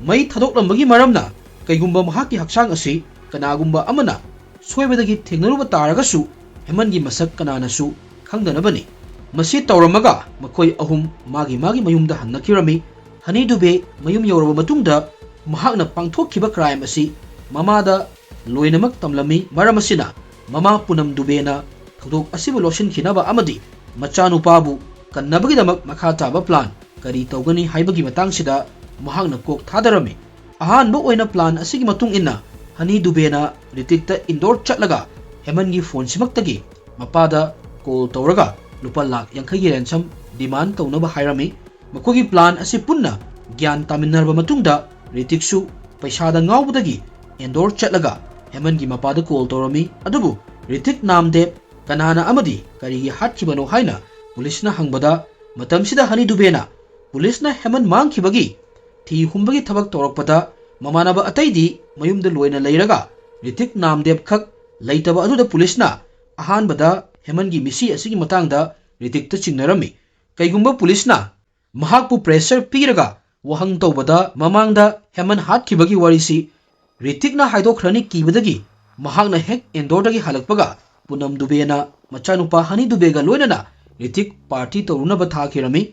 ꯃꯩ ꯊꯥꯗꯣꯛꯂꯝꯕꯒꯤ ꯃꯔꯝꯅ ꯀꯩꯒꯨꯝꯕ ꯃꯍꯥꯛꯀꯤ ꯍꯛꯆꯥꯡ ꯑꯁꯤ ꯀꯅꯥꯒꯨꯝꯕ ꯑꯃꯅ ꯁꯣꯏꯕꯗꯒꯤ ꯊꯦꯡꯅꯔꯨꯕ ꯇꯥꯔꯒꯁꯨ ꯍꯦꯃꯟꯒꯤ ꯃꯁꯛ ꯀꯅꯥꯅꯁꯨ ꯈꯪꯗꯅꯕꯅꯤ꯫ ꯃꯁꯤ ꯇꯧꯔꯝꯃꯒ ꯃꯈꯣꯏ ꯑꯍꯨꯝ ꯃꯥꯒꯤ ꯃꯥꯒꯤ ꯃꯌꯨꯝꯗ ꯍꯟꯅꯈꯤꯔꯝꯃꯤ꯫ ꯍꯅꯤ ꯗꯨꯕꯦ ꯃꯌꯨꯝ ꯌꯧꯔꯕ ꯃꯇꯨꯡꯗ ꯃꯍꯥꯛꯅ ꯄꯥꯡꯊꯣꯛꯈꯤꯕ ꯀ꯭ꯔꯥꯏꯝ ꯑꯁꯤ ꯃꯃꯥꯗ ꯂꯣꯏꯅꯃꯛ ꯇꯝꯂꯝꯃꯤ꯫ ꯃꯔꯝ ꯑꯁꯤꯅ ꯃꯃꯥ ꯄꯨꯅꯝ ꯗꯨꯕꯦꯅ ꯊꯧꯗꯣꯛ ꯑꯁꯤꯕꯨ ꯂꯣꯠꯁꯤꯟꯈꯤꯅꯕ ꯑꯃꯗꯤ ꯃꯆꯥꯅꯨꯄꯥꯕꯨ ꯀꯟꯅꯕꯒꯤꯗꯃꯛ ꯃꯈꯥ ꯇꯥꯕ ꯄ꯭ꯂꯥꯟ ꯀꯔꯤ ꯇꯧꯒꯅꯤ ꯍꯥꯏꯕꯒꯤ ꯃꯇꯥꯡꯁꯤꯗ ꯃꯍꯥꯛꯅ ꯀꯣꯛ ꯊꯥꯗꯔꯝꯃꯤ꯫ ꯑꯍꯥꯟꯕ ꯑꯣꯏꯅ ꯄ꯭ꯂꯥꯟ ꯑꯁꯤꯒꯤ ꯃꯇꯨꯡ ꯏꯟꯅ ꯍꯅꯤ ꯗꯨꯕꯦꯅ ꯔꯤꯇꯤꯛꯇ ꯏꯟꯗꯣꯔ ꯆꯠꯂꯒ ꯍꯦꯃꯟꯒꯤ ꯐꯣꯟꯁꯤꯃꯛꯇꯒꯤ ꯃꯄꯥꯗ ꯀꯣꯜ ꯇꯧꯔꯒ ꯂꯨꯄꯥ ꯂꯥꯈ ꯌꯥꯡꯈꯩꯒꯤ ꯔꯦꯟꯁꯝ ꯗꯤꯃꯥꯟ ꯇꯧꯅꯕ ꯍꯥꯏꯔꯝꯃꯤ꯫ ꯃꯈꯣꯏꯒꯤ ꯄ꯭ꯂꯥꯟ ꯑꯁꯤ ꯄꯨꯟꯅ ꯒ꯭ꯌꯥꯟ ꯇꯥꯃꯤꯟꯅꯔꯕ ꯃꯇꯨꯡꯗ ꯔꯤꯇꯤꯛꯁꯨ ꯄꯩꯁꯥꯗ ꯉꯥꯎꯕꯗꯒꯤ ꯏꯟꯗꯣꯔ ꯆꯠꯂꯒ ꯍꯦꯃꯟꯒꯤ ꯃꯄꯥꯗ ꯀꯣꯜ ꯇꯧꯔꯝꯃꯤ꯫ ꯑꯗꯨꯕꯨ ꯔꯤꯇꯤꯛ ꯅꯥꯝꯗꯦꯕ ꯀꯅꯥꯅ ꯑꯃꯗꯤ ꯀꯔꯤꯒꯤ ꯍꯥꯠꯈꯤꯕꯅꯣ ꯍꯥꯏꯅ ꯄꯨꯂꯤꯁꯅ ꯍꯪꯕꯗ, ꯃꯇꯝꯁꯤꯗ ꯍꯅꯤ ꯗꯨꯕꯦꯅ ꯄꯨꯂꯤꯁꯅ ꯍꯦꯃꯟ ꯃꯥꯡꯈꯤꯕꯒꯤ ꯊꯤ ꯍꯨꯝꯕꯒꯤ ꯊꯕꯛ ꯇꯧꯔꯛꯄꯗ ꯃꯃꯥꯟꯅꯕ ꯑꯇꯩꯗꯤ ꯃꯌꯨꯝꯗ ꯂꯣꯏꯅ ꯂꯩꯔꯒ ꯔꯤꯇꯤꯛ ꯅꯥꯝꯗꯦꯕ ꯈꯛ ꯂꯩꯇꯕ ꯑꯗꯨꯗ ꯄꯨꯂꯤꯁꯅ ꯑꯍꯥꯟꯕꯗ ꯍꯦꯃꯟꯒꯤ ꯃꯤꯁꯤ ꯑꯁꯤꯒꯤ ꯃꯇꯥꯡꯗ ꯔꯤꯇꯤꯛꯇ ꯆꯤꯡꯅꯔꯝꯃꯤ꯫ ꯀꯩꯒꯨꯝꯕ ꯄꯨꯂꯤꯁꯅ ꯃꯍꯥꯛꯄꯨ ꯄ꯭ꯔꯦꯁꯔ ꯄꯤꯔꯒ ꯋꯥꯍꯪ ꯇꯧꯕꯗ ꯃꯃꯥꯡꯗ ꯍꯦꯃꯟ ꯍꯥꯠꯈꯤꯕꯒꯤ ꯋꯥꯔꯤꯁꯤ ꯔꯤꯇꯤꯛꯅ ꯍꯥꯏꯗꯣꯛꯈ꯭ꯔꯅꯤ ꯀꯤꯕꯗꯒꯤ ꯃꯍꯥꯛꯅ ꯍꯦꯛ ꯏꯟꯗꯣꯔꯗꯒꯤ ꯍꯜꯂꯛꯄꯒ ꯄꯨꯅꯝ ꯗꯨꯕꯦꯅ ꯃꯆꯥꯅꯨꯄꯥ ꯍꯅꯤ ꯗꯨꯕꯦꯒ ꯂꯣꯏꯅꯅ ꯔꯤꯇꯤꯛ ꯄꯥꯔꯇꯤ ꯇꯧꯔꯨꯅꯕ ꯊꯥꯈꯤꯔꯝꯃꯤ꯫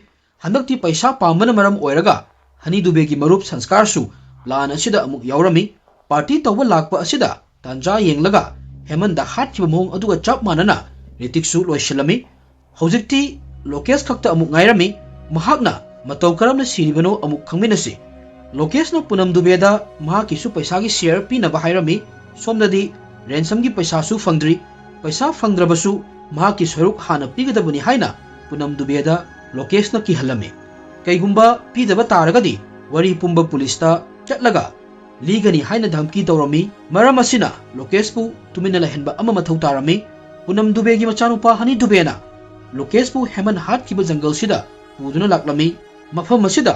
ꯍꯟꯗꯛꯇꯤ ꯄꯩꯁꯥ ꯄꯥꯝꯕꯅ ꯃꯔꯝ ꯑꯣꯏꯔꯒ ꯍꯅꯤ ꯗꯨꯕꯦꯒꯤ ꯃꯔꯨꯞ ꯁꯪꯁꯀꯥꯔꯁꯨ ꯄ꯭ꯂꯥꯟ ꯑꯁꯤꯗ ꯑꯃꯨꯛ ꯌꯥꯎꯔꯝꯃꯤ꯫ ꯄꯥꯔꯇꯤ ꯇꯧꯕ ꯂꯥꯛꯄ ꯑꯁꯤꯗ ꯇꯥꯟꯖꯥ ꯌꯦꯡꯂꯒ ꯍꯦꯃꯟꯗ ꯍꯥꯠꯈꯤꯕ ꯃꯑꯣꯡ ꯑꯗꯨꯒ ꯆꯞ ꯃꯥꯟꯅꯅ ꯔꯤꯇꯤꯛꯁꯨ ꯂꯣꯏꯁꯤꯜꯂꯝꯃꯤ꯫ ꯍꯧꯖꯤꯛꯇꯤ ꯂꯣꯀꯦꯁ ꯈꯛꯇ ꯑꯃꯨꯛ ꯉꯥꯏꯔꯝꯃꯤ꯫ ꯃꯍꯥꯛꯅ ꯃꯇꯧ ꯀꯔꯝꯅ ꯁꯤꯔꯤꯕꯅꯣ ꯑꯃꯨꯛ ꯈꯪꯃꯤꯟꯅꯁꯤ꯫ ꯂꯣꯀꯦꯁꯅ ꯄꯨꯅꯝ ꯗꯨꯕꯦꯗ ꯃꯍꯥꯛꯀꯤꯁꯨ ꯄꯩꯁꯥꯒꯤ ꯁꯤꯌꯔ ꯄꯤꯅꯕ ꯍꯥꯏꯔꯝꯃꯤ꯫ ꯁꯣꯝꯗꯗꯤ ꯔꯦꯟꯁꯝꯒꯤ ꯄꯩꯁꯥꯁꯨ ꯐꯪꯗ꯭ꯔꯤ꯫ ꯄꯩꯁꯥ ꯐꯪꯗ꯭ꯔꯕꯁꯨ ꯃꯍꯥꯛꯀꯤ ꯁꯔꯨꯛ ꯍꯥꯟꯅ ꯄꯤꯒꯗꯕꯅꯤ ꯍꯥꯏꯅ ꯄꯨꯅꯝ ꯗꯨꯕꯦꯗ ꯂꯣꯀꯦꯁꯅ ꯀꯤꯍꯜꯂꯝꯃꯤ꯫ ꯀꯩꯒꯨꯝꯕ ꯄꯤꯗꯕ ꯇꯥꯔꯒꯗꯤ ꯋꯥꯔꯤ ꯄꯨꯝꯕ ꯄꯨꯂꯤꯁꯇ ꯆꯠꯂꯒ ꯂꯤꯒꯅꯤ ꯍꯥꯏꯅ ꯙꯝꯀꯤ ꯇꯧꯔꯝꯃꯤ꯫ ꯃꯔꯝ ꯑꯁꯤꯅ ꯂꯣꯀꯦꯁꯄꯨ ꯇꯨꯃꯤꯟꯅ ꯂꯩꯍꯟꯕ ꯑꯃ ꯃꯊꯧ ꯇꯥꯔꯝꯃꯤ꯫ ꯄꯨꯅꯝ ꯗꯨꯕꯦꯒꯤ ꯃꯆꯥꯅꯨꯄꯥ ꯍꯅꯤ ꯗꯨꯕꯦꯅ ꯂꯣꯀꯦꯁꯄꯨ ꯍꯦꯃꯟ ꯍꯥꯠꯈꯤꯕ ꯖꯪꯒꯜꯁꯤꯗ ꯄꯨꯗꯨꯅ ꯂꯥꯛꯂꯝꯃꯤ꯫ ꯃꯐꯝ ꯑꯁꯤꯗ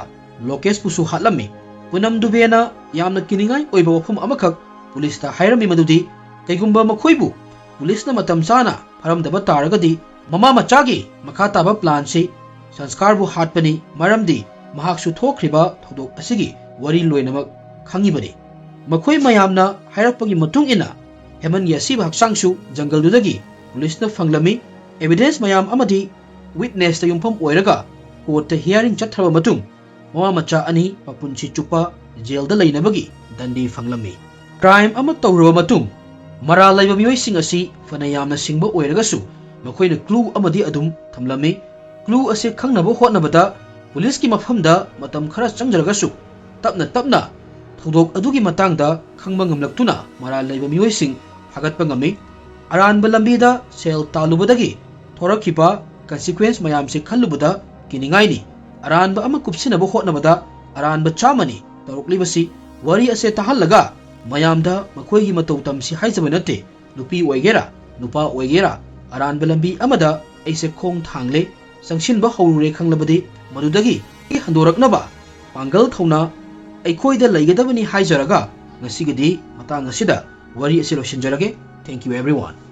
ꯂꯣꯀꯦꯁꯄꯨꯁꯨ ꯍꯥꯠꯂꯝꯃꯤ꯫ ꯄꯨꯅꯝ ꯗꯨꯕꯦꯅ ꯌꯥꯝꯅ ꯀꯤꯅꯤꯡꯉꯥꯏ ꯑꯣꯏꯕ ꯋꯥꯐꯝ ꯑꯃꯈꯛ ꯄꯨꯂꯤꯁꯇ ꯍꯥꯏꯔꯝꯃꯤ, ꯃꯗꯨꯗꯤ ꯀꯩꯒꯨꯝꯕ ꯃꯈꯣꯏꯕꯨ ꯄꯨꯂꯤꯁꯅ ꯃꯇꯝ ꯆꯥꯅ ꯐꯥꯔꯝꯗꯕ ꯇꯥꯔꯒꯗꯤ ꯃꯃꯥ ꯃꯆꯥꯒꯤ ꯃꯈꯥ ꯇꯥꯕ ꯄ꯭ꯂꯥꯟꯁꯤ ꯁꯪꯁꯀꯥꯔꯕꯨ ꯍꯥꯠꯄꯅꯤ, ꯃꯔꯝꯗꯤ ꯃꯍꯥꯛꯁꯨ ꯊꯣꯛꯈ꯭ꯔꯤꯕ ꯊꯧꯗꯣꯛ ꯑꯁꯤꯒꯤ ꯋꯥꯔꯤ ꯂꯣꯏꯅꯃꯛ ꯈꯪꯉꯤꯕꯅꯤ꯫ ꯃꯈꯣꯏ ꯃꯌꯥꯝꯅ ꯍꯥꯏꯔꯛꯄꯒꯤ ꯃꯇꯨꯡ ꯏꯟꯅ ꯍꯦꯃꯟꯒꯤ ꯑꯁꯤꯕ ꯍꯛꯆꯥꯡꯁꯨ ꯖꯪꯒꯜꯗꯨꯗꯒꯤ ꯄꯨꯂꯤꯁꯅ ꯐꯪꯂꯝꯃꯤ꯫ ꯑꯦꯚꯤꯗꯦꯟꯁ ꯃꯌꯥꯝ ꯑꯃꯗꯤ ꯋꯤꯠꯅꯦꯁꯇ ꯌꯨꯝꯐꯝ ꯑꯣꯏꯔꯒ ꯀꯣꯔꯠꯇ ꯍꯤꯌꯥꯔꯤꯡ ꯆꯠꯊꯔꯕ ꯃꯇꯨꯡ ꯃꯃꯥ ꯃꯆꯥ ꯑꯅꯤ ꯃꯄꯨꯟꯁꯤ ꯆꯨꯞꯄ ꯖꯦꯜꯗ ꯂꯩꯅꯕꯒꯤ ꯗꯟꯗꯤ ꯐꯪꯂꯝꯃꯤ꯫ ꯀ꯭ꯔꯥꯏꯝ ꯑꯃ ꯇꯧꯔꯕ ꯃꯇꯨꯡ ꯃꯔꯥꯜ ꯂꯩꯕ ꯃꯤꯑꯣꯏꯁꯤꯡ ꯑꯁꯤ ꯐꯅ ꯌꯥꯝꯅ ꯁꯤꯡꯕ ꯑꯣꯏꯔꯒꯁꯨ ꯃꯈꯣꯏꯅ ꯀ꯭ꯂꯨ ꯑꯃꯗꯤ ꯑꯗꯨꯝ ꯊꯝꯂꯝꯃꯤ꯫ ꯀ꯭ꯂꯨ ꯑꯁꯤ ꯈꯪꯅꯕ ꯍꯣꯠꯅꯕꯗ ꯄꯨꯂꯤꯁꯀꯤ ꯃꯐꯝꯗ ꯃꯇꯝ ꯈꯔ ꯆꯪꯖꯔꯒꯁꯨ ꯇꯞꯅ ꯇꯞꯅ ꯊꯧꯗꯣꯛ ꯑꯗꯨꯒꯤ ꯃꯇꯥꯡꯗ ꯈꯪꯕ ꯉꯝꯂꯛꯇꯨꯅ ꯃꯔꯥꯜ ꯂꯩꯕ ꯃꯤꯑꯣꯏꯁꯤꯡ ꯐꯥꯒꯠꯄ ꯉꯝꯃꯤ꯫ ꯑꯔꯥꯟꯕ ꯂꯝꯕꯤꯗ ꯁꯦꯜ ꯇꯥꯜꯂꯨꯕꯗꯒꯤ ꯊꯣꯔꯛꯈꯤꯕ ꯀꯟꯁꯤꯀ꯭ꯋꯦꯟꯁ ꯃꯌꯥꯝꯁꯤ ꯈꯜꯂꯨꯕꯗ ꯀꯤꯅꯤꯡꯉꯥꯏꯅꯤ꯫ ꯑꯔꯥꯟꯕ ꯑꯃ ꯀꯨꯞꯁꯤꯟꯅꯕ ꯍꯣꯠꯅꯕꯗ ꯑꯔꯥꯟꯕ ꯆꯥꯝꯃꯅꯤ ꯇꯧꯔꯛꯂꯤꯕꯁꯤ꯫ ꯋꯥꯔꯤ ꯑꯁꯦ ꯇꯥꯍꯜꯂꯒ ꯃꯌꯥꯝꯗ ꯃꯈꯣꯏꯒꯤ ꯃꯇꯧ ꯇꯝꯁꯤ ꯍꯥꯏꯖꯕ ꯅꯠꯇꯦ꯫ ꯅꯨꯄꯤ ꯑꯣꯏꯒꯦꯔꯥ, ꯅꯨꯄꯥ ꯑꯣꯏꯒꯦꯔꯥ, ꯑꯔꯥꯟꯕ ꯂꯝꯕꯤ ꯑꯃꯗ ꯑꯩꯁꯦ ꯈꯣꯡ ꯊꯥꯡꯂꯦ, ꯆꯪꯁꯤꯟꯕ ꯍꯧꯔꯨꯔꯦ ꯈꯪꯂꯕꯗꯤ ꯃꯗꯨꯗꯒꯤ ꯍꯟꯗꯣꯔꯛꯅꯕ ꯄꯥꯡꯒꯜ ꯊꯧꯅꯥ ꯑꯩꯈꯣꯏꯗ ꯂꯩꯒꯗꯕꯅꯤ ꯍꯥꯏꯖꯔꯒ ꯉꯁꯤꯒꯤꯗꯤ ꯃꯇꯥꯡ ꯑꯁꯤꯗ ꯋꯥꯔꯤ ꯑꯁꯤ ꯂꯣꯏꯁꯤꯟꯖꯔꯒꯦ꯫ Thank you everyone.